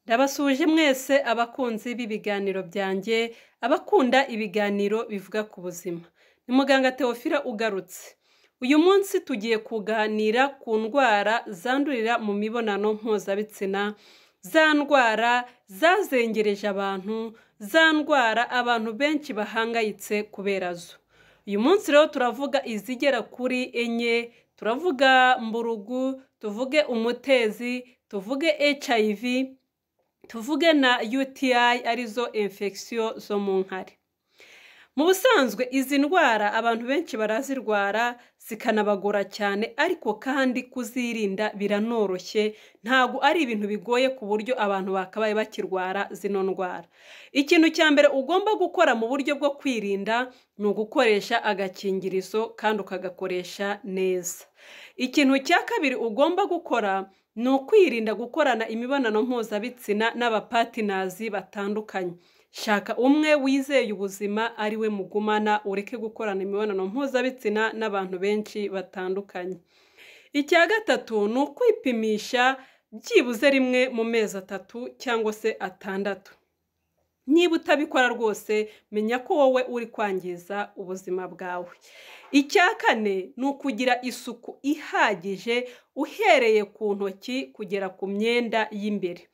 Ndabasuhuje mwese abakunzi b'ibiganiro byanjye, abakunda ibiganiro bivuga ku buzima. Ni muganga Theophile ugarutse. Uyu munsi tugiye kuganira ku ndwara zandurira mu mibonano mpuzabitsina, za ndwara zazengereje abantu, za ndwara abantu benshi bahangayitse kubera zo. Uyu munsi rero turavuga izigera kuri enye, turavuga mburugu, tuvuge umutezi, tuvuge HIV, tuvuge na UTI arizo infection zo mu nkari. Mu busanzwe izi ndwara abantu benshi barazirwara zikanabagora cyane, ariko kandi kuzirinda biranoroshye, ntabwo ari ibintu bigoye ku buryo abantu bakabaye bakirwara zino ndwara. Ikintu cya mbere ugomba gukora mu buryo bwo kwirinda ni ugukoresha agakingirizo kandi ukagakoresha neza. Ikintu cya kabiri ugomba gukora ni ukwirinda gukorana imibonano mpuzabitsina n'abapartners batandukanye. Shaka umwe wizeye ubuzima ari we mugumana, ureke gukorana imibonano mpuzabitsina n'abantu benshi batandukanye. Icya gatatu ni ukwipimisha byibuze rimwe mu mezi 3 cyangwa se 6. Niba utabikora rwose menya ko wowe uri kwangiza ubuzima bwawe. Icya kane ni ukugira isuku ihagije uhereye ku ntoki kugera ku myenda y'imbere.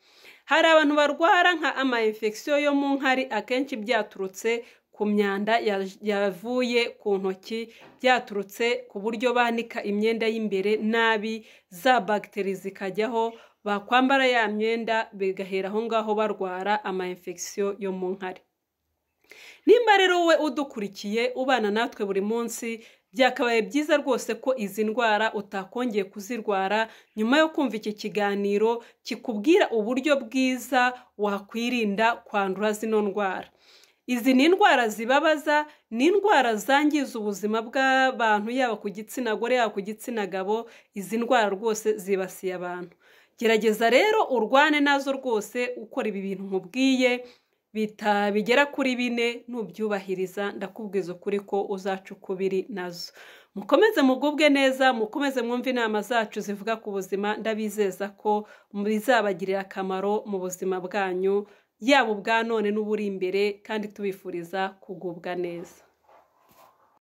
Hari abantu barwara nka ama infection yo mu nkari, akenshi byaturutse ku myanda yavuye ku ntoki, byaturutse ku buryo banika imyenda y'imbere nabi, za bagiteri zikajyaho, bakwambara ya myenda bigahera aho ngaho barwara ama infection yo mu nkari. Nimba rero wowe udukurikiye ubana natwe buri munsi, byakabaye byiza rwose ko izi ndwara utakongeye kuzirwara nyuma yo kumva iki kiganiro kikubwira uburyo bwiza wakwirinda kwandura zino ndwara. Izi ni indwara zibabaza, ni indwara zangiza ubuzima bw'abantu, yaba ku gitsina gore yaba ku gitsina gabo. Izi ndwara rwose zibasiye abantu. Gerageza rero urwane nazo rwose ukora ibi bintu nkubwiye bigera kuri 4, nubyubahiriza ndakubwiza ukuri ko uzaca ukubiri nazo. Mukomeze mugubwe neza, mukomeze mwumve inama zacu zivuga ku buzima, ndabizeza ko bizabagirira akamaro mu buzima bwanyu, yaba ubwa none n'uburi imbere, kandi tubifuriza kugubwa neza.